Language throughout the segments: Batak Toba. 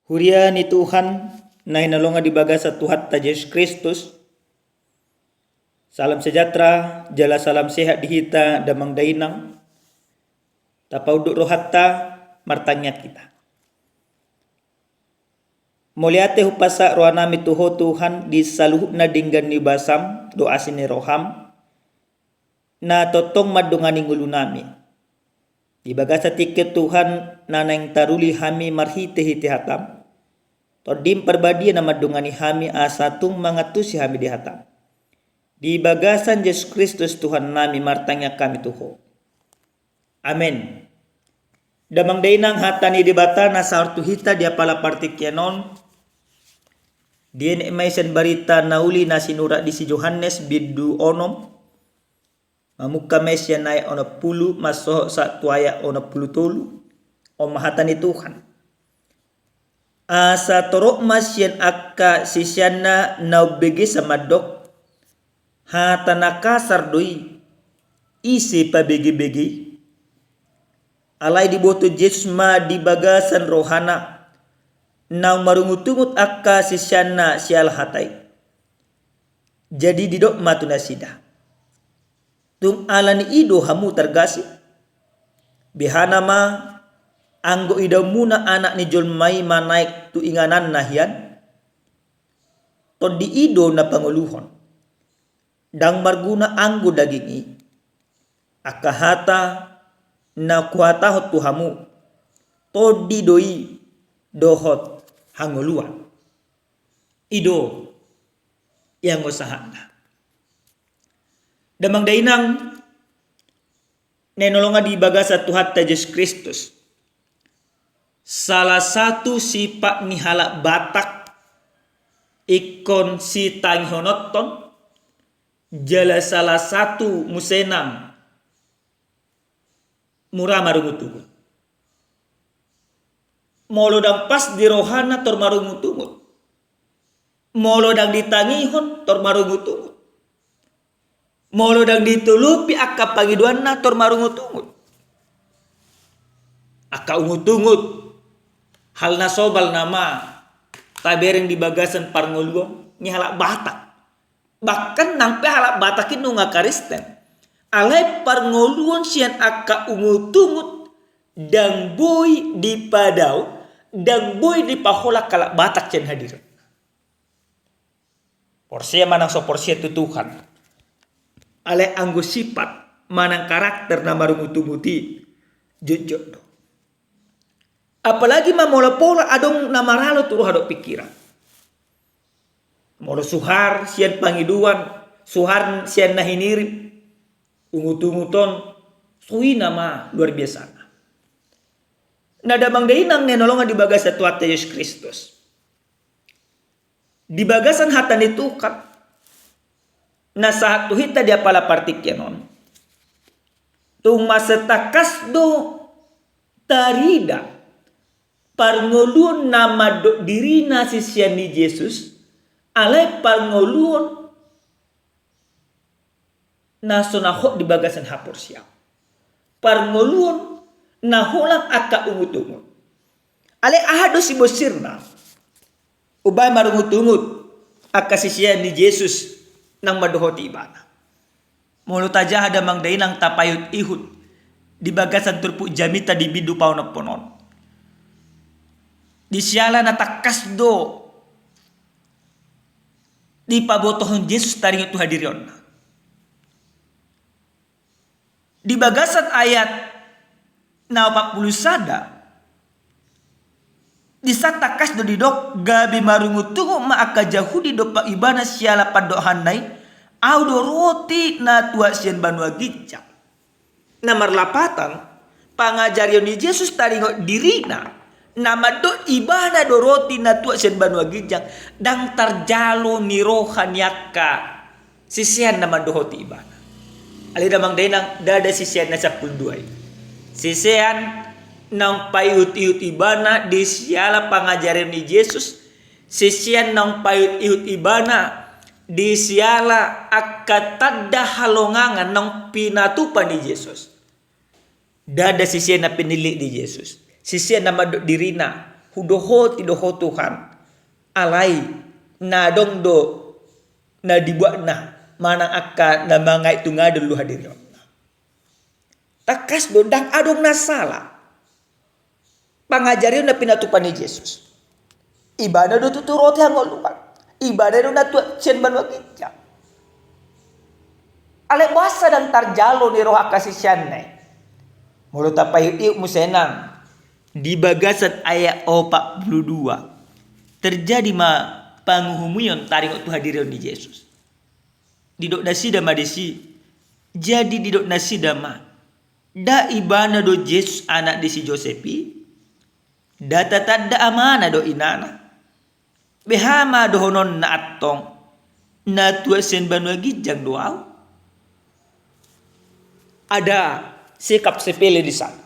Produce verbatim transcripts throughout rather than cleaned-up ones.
Huria ni Tuhan na hinaholongan di bagasan Tuhanta Jesus Kristus. Salam sejahtera, jala salam sehat di hita damang dainang. Tapaunduk rohanta, martangiang hita. Mauliate hupasahat rohanami tu Ho Tuhan di saluhutna denggan ni basam dohot asi ni roham, na tongtong mandongani ngolunami. Di bagasan tingki on Tuhan, na naeng taruli hami marhitehite hatam. Tondim Parbadia na mandongani hami asa tung mangantusi hami di hatam. Di bagasan Jesus Kristus Tuhannami martangiang hami tu Ho. Amen. Damang dainang, hata ni Debata na sahat tu hita di apala partingkian on, dienet ma i sian barita na uli na sinurat di si Johannes bindu onom, mamungka ma i sian ayat onom pulu mansohot sahat tu ayat onom pulu tolu. On ma hata ni Tuhan. Asa torop ma sian angka siseanna na umbegesa mandok, hata na kasar do i, ise pabege-bege i? Alai diboto Jesus ma di bagasan rohana, naung marungut-ungut angka siseanna siala hata i. Jadi didok ma tu nasida, tung ala ni i do hamu targasip? Behana ma, anggo idaonmuna Anak ni jolma i manaek tu ingananna hian, tondi i do na pangoluhon. Ndang marguna anggo daging i. Angka hata na huhatahon tu hamu, tondi do i dohot hangoluan. I do ianggo sahatna. Damang dainang na hinaholongan di bagasan Tuhanta Jesus Kristus. Salah satu sipat ni halak Batak ingkon sitangihononton, jala salah satu muse nang mura marungut-ungut. Molo ndang pas di rohana tor marungut-ungut. Molo ndang ditangihon tor marungut-ungut. Molo ndang ditolopi angka pangidoanna tor marungut-ungut. Angka ungut-ungut, hal na sobal nama tabereng di bagasan parngoluon ni halak Batak. Bahkan nang pe halak Batak i nunga Kristen, alai parngoluon sian angka ungut-ungut ndang boi dipadao, ndang boi dipaholang halak Batak sian hadironna. Porsea manang so porsea tu Tuhan, alai anggo sipat manang karakter na marungut-ungut i jotjot do. Apalagi ma molo pola adong na maralo tu roha dohot pingkiran. Molo suhar sian pangidoan, suhar sian na hinirim, ungut-ungut on, so i nama luar biasana. Na damang dainang na hinaholongan di bagasan Tuhanta Jesus Kristus. Di bagasan hata ni Tuhan na sahat tu hita di apala partingkian on, tung mansai tangkas do tarida parngoluon na mandok dirina sisean ni Jesus, alai parngoluon na so na hot di bagasan haporseaon. Parngoluon na holan angka ungut-ungut. Alai aha do sibonsirna? Umbahen marungut-ungut angka sisean ni Jesus naung mandohoti ibana. Molo tajaha damang dainang tapaihut-ihut di bagasan turpuk jamita di bindu paonomhon on. Di siala na tangkas do dipabotohon Jesus taringot tu hadirionna. Di bagasan ayat na opat pulu sada, di sian tangkas do didok, gabe marungut-ungut ma angka Jahudi dompak ibana siala pandohanna i, ahu do roti na tuat sian banua ginjang. Na marlapatan, pangajarion ni Jesus taringot dirina, na mandok ibana do roti na tuat sian banua ginjang, ndang tarjalo ni roha ni angka sisean na mandohoti ibana. Alai damang dainang, ndada sisean na sampulu dua i. Sisean naung paihut-ihut ibana di siala pangajarion ni Jesus, sisean naung paihut-ihut ibana di siala angka tanda halongangan naung pinatupa ni Jesus. Ndada sisean na pinillit ni Jesus. Sisean na mandok dirina Hudohoti do ho Tuhan, alai na adong do na dibuatna manang angka na mangait tu ngolu hadirionna. Tangkas do ndang adong na sala pangajarion na pinatupa ni Jesus. Ibana do tutu roti hangoluan. Ibana do na tua sian banua ginjang. Alai boasa ndang tarjalo ni roha angka siseanna i? Molo tapaihut-ihut muse nang di bagasan ayat opat pulu dua, terjadi ma panguhumion taringot tu hadirion ni Jesus. Didok nasida ma disi, jadi didok nasida ma, nda ibana do Jesus anak ni si Josep i? Nda tatanda amana dohot inana? Beha ma dohononna antong, na tua sian banua ginjang do ahu? Ada sikap sepele di sana.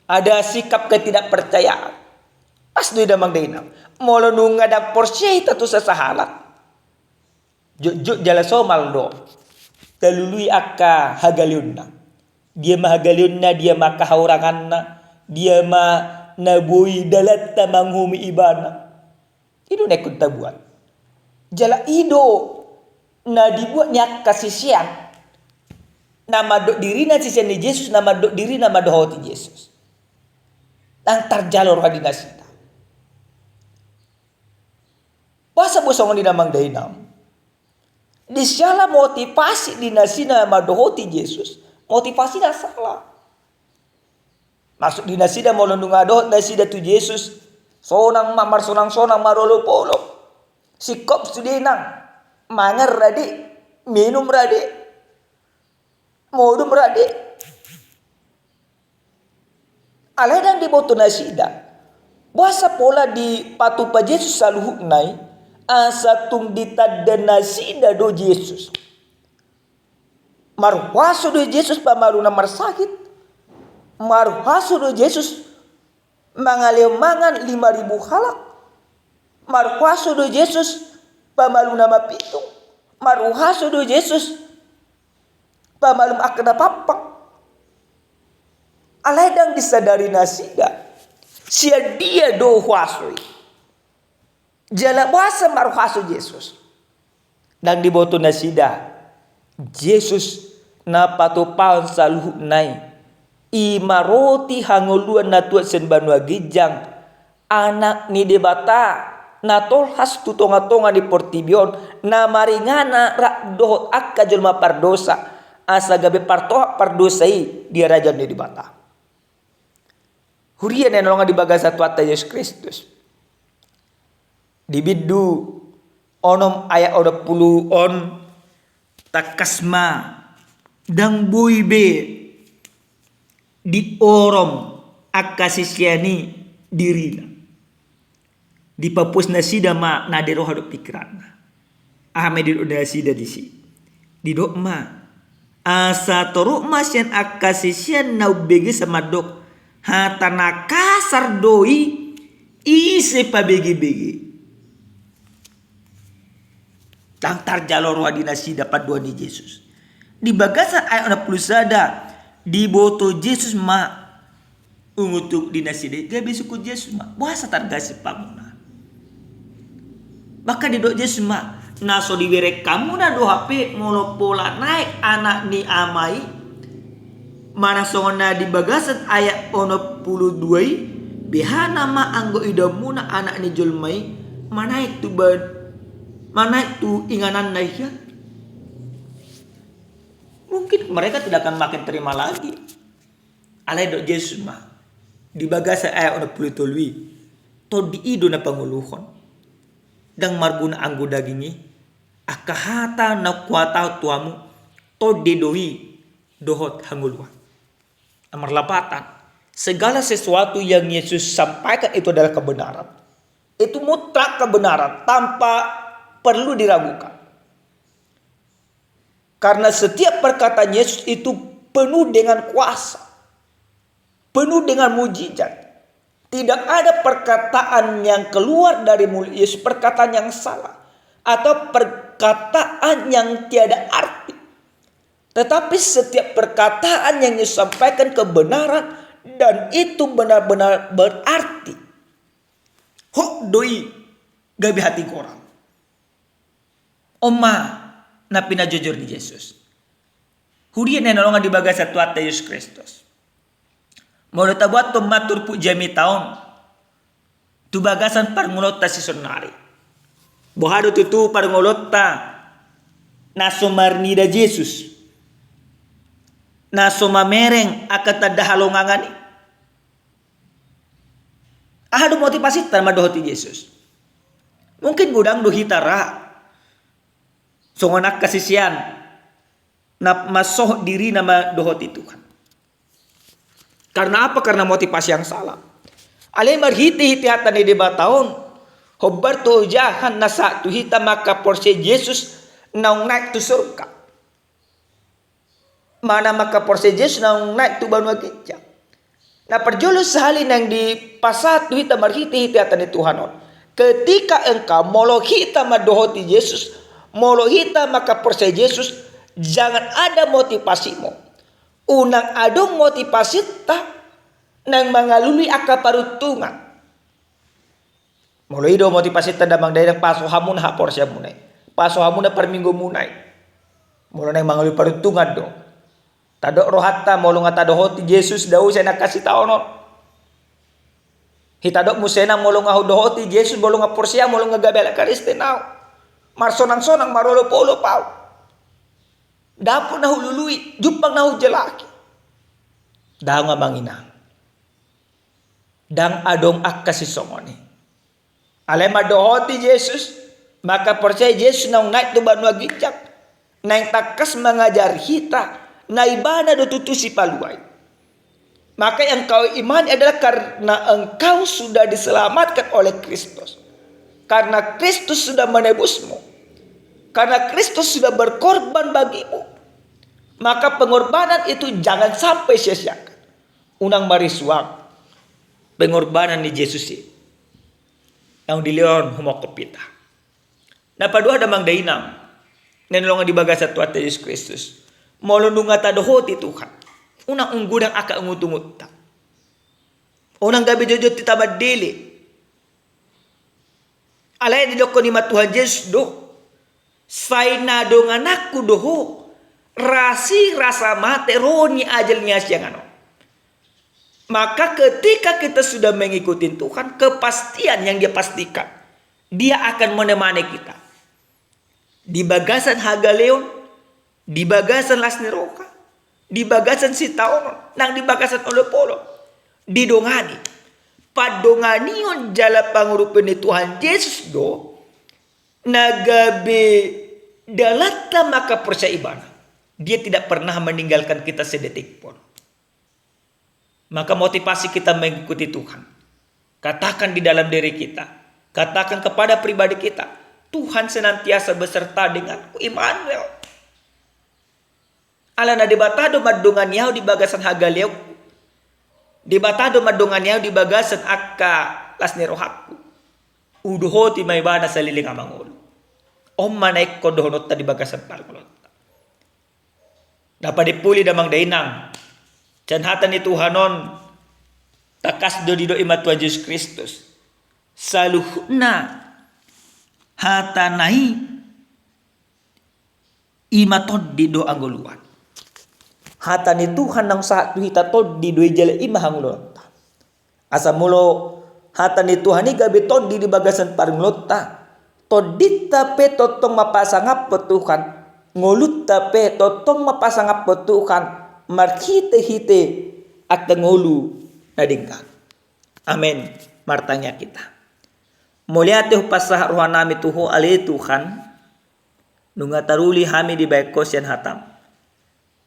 Ada sikap ketidakpercayaan. Pas do i damang dainang. Molo nunga ndang porsea hita tu sasahalak, jotjot jala somal do talului angka hagaleonna. Dia ma hagaleonna, dia ma angka hauranganna, dia ma na boi dalanta manguhumi ibana. I do na ingkon tabuat. Jala i do na dibuat ni angka sisean na mandok dirina sisean ni Jesus, na mandok dirina mandohoti Jesus. Ndang tarjalo roha di nasida. Boasa boi songon i damang dainang? Di siala motivasi di nasida mandohoti Jesus, motivasi na sala. Maksud di nasida molo nunga dohot nasida tu Jesus, sonang ma, marsonang-sonang, marolop-olop. Singkop sude nang, mangan rade, minum rade, modom rade. Alai ndang diboto nasida boasa pola dipatupa Jesus saluhutna i, asa tung ditanda nasida do Jesus. Marhuaso do Jesus pamalum na marsakit. Marhuaso do Jesus mangalehon mangan lima ribu halak. Marhuaso do Jesus pamalum na mapitung. Marhuaso do Jesus pamalum angka na pampang. Alai ndang disadari nasida sian dia do huaso i. Jala boasa marhuaso Jesus? Ndang diboto nasida Jesus na patupahon saluhutna i, i ma roti hangoluan na tuat sian banua ginjang, Anak ni Debata, na tolhas tu tonga-tonga ni portibi on, na maringanan rap dohot angka jolma pardosa, asa gabe partohap pardosa i di harajaon ni Debata. Huria na hinaholongan di bagasan Tuhanta Jesus Kristus. Di bindu onom ayat onom pulu on, tangkas ma, ndang boi be diorom angka sisean i dirina. Dipapuas nasida ma na di roha dohot pingkiranna. Aha ma didok nasida disi? Didok ma, asa torop ma sian angka sisean na umbege sa mandok, hata na kasar do i, ise pabege-bege. Ndang tarjalo roha di nasida pandohan ni Jesus. Di bagasan ayat onom pulu sada, diboto Jesus ma, ungut-ungut di nasida i, gabe disungkun Jesus ma, boasa targasip hamuna? Bahkan didok Jesus ma, na so dibereng hamuna do hape molo pola naek Anak ni Ama i, manang songon na di bagasan ayat onom pulu dua i, behana ma anggo idaonmuna Anak ni jolma i manaek tu ba-, manaek tu ingananna hian? Mungkin mereka tidak akan makin terima lagi. Alai didok Jesus ma di bagasan ayat onom pulu tolu i, tondi i do na pangoluhon. Ndang marguna anggo daging i, angka hata na huhatahon tu hamu, tondi do i dohot hangoluan. Marlapatan, segala sesuatu yang Yesus sampaikan itu adalah kebenaran. Itu mutlak kebenaran, tanpa perlu diragukan. Karena setiap perkataan Yesus itu penuh dengan kuasa, penuh dengan mujizat. Tidak ada perkataan yang keluar dari mulut Yesus, perkataan yang salah, atau perkataan yang tiada arti. Tetapi setiap perkataan yang Yesus sampaikan kebenaran, dan itu benar-benar berarti. Hot do i gabe hatigoran. On ma na pinajojor ni Jesus. Huria na hinaholongan di bagasan Tuhanta Jesus Kristus, molo tabuathon ma turpuk jamita on tu bagasan parngoluonta sisaonari, boha do tutu parngoluonta na so marnida Jesus, na so mamereng angka tanda halongangan i? Aha do motivasinta mandohoti Jesus? Mungkin godang do hita ra songon angka sisean na mansohot dirina mandohoti Tuhan. Karena apa? Karena motivasi yang salah. Alai marhitehite hata ni Debata on, hombar tu ojahan na sahat tu hita mangkaporseai Jesus naung naek tu surga, manang mangkaporseai Jesus naung naek tu banua ginjang. Na parjolo sahali naeng dipasahat tu hita marhitehite hata ni Tuhan on, ketika engkau, molo hita mandohoti Jesus, molo hita mangkaporseai Jesus, jangan ada motivasimu, unang adong motivasinta naeng mangalului angka paruntungan. Molo i do motivasinta damang dainang, paso hamuna haporseaonmuna i, paso hamuna parmingguanmuna i, molo naeng mangalului paruntungan do. Tadok rohanta molo nga tadohoti Jesus, dao use na kasitaonon. Hitadok muse nang molo nga hudohoti Jesus, molo nga porsea, molo nga gabe halak Kristen au, marsonang-sonang, marolop-olop au, dapot na hulului, jumpang na hujalaki. Dao, amang inang. Ndang adong angka sisongon i. Alai mandohoti Jesus, mangkaporseai Jesus naung naek tu banua ginjang, naeng tangkas mangajari hita na ibana do tutu sipalua i. Maka yang kau imani adalah karena engkau sudah diselamatkan oleh Kristus. Karena Kristus sudah menebusmu. Karena Kristus sudah berkorban bagimu. Maka pengorbanan itu jangan sampai sia-siakan. Unang marisuang pengorbanan ni Jesus i naung dilehon humongkop hita. Na paduahon, damang dainang na hinaholongan di bagasan Tuhanta Jesus Kristus, molo nunga tadohoti Tuhan, unang godang angka ungut-ungunta. Unang gabe jotjot hita mandele. Alai didokkon i ma Tuhan Jesus do, sai na dongananku do ho, rasi rasa mate ro ni ajal ni hasiangan on. Maka ketika kita sudah mengikuti Tuhan, kepastian yang Dia pastikan, Dia akan menemani kita di bagasan hagaleon, di bagasan las ni roha, di bagasan sitaonon, nang di bagasan olopolop, didongani. Pandonganion jala pangurupion ni Tuhan Jesus do na gabe dalanta mangkaporseai Ibana. Dia tidak pernah meninggalkan kita sedetik pun. Maka motivasi kita mengikuti Tuhan. Katakan di dalam diri kita, katakan kepada pribadi kita, "Tuhan senantiasa beserta denganku." Immanuel. Alana Debata do mandongani ahu di bagasan hagaleonku. Debata do mandongani ahu di bagasan angka las ni rohangku. Hudohoti ma Ibana saleleng na mangolu. On ma na ingkon dohononta di bagasan parngoluonta. Na padimpuli, damang dainang, sian hata ni Tuhan on, tangkas do didok i ma Tuhan Jesus Kristus, saluhutna hata na i i ma tondi dohot hangoluan. Hata ni Tuhan naung sahat tu hita tondi do i jala i ma hangoluanta. Asa molo hata ni Tuhan i gabe tondi di bagasan parngoluonta, tondinta pe tongtong ma pasangaphon Tuhan, ngolunta pe tongtong ma pasangaphon Tuhan, marhitehite angka ngolu na denggan. Amen. Martangiang hita. Mauliate hupasahat rohanami tu Ho ale Tuhan, nunga taruli hami dibahen Ho sian hataM.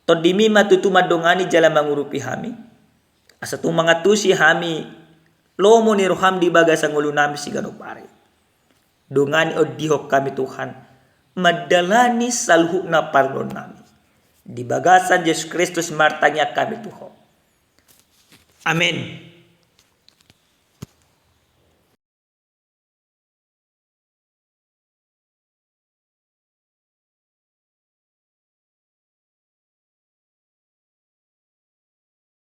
TondiMi ma tutu mandongani jala mangurupi hami, asa tung mangantusi hami lomo ni rohaM di bagasan ngolunami siganup ari. Dongani, ondihon hami Tuhan, mandalani saluhutna parngoluonnami. Di bagasan Jesus Kristus martangiang hami tu Ho. Amen.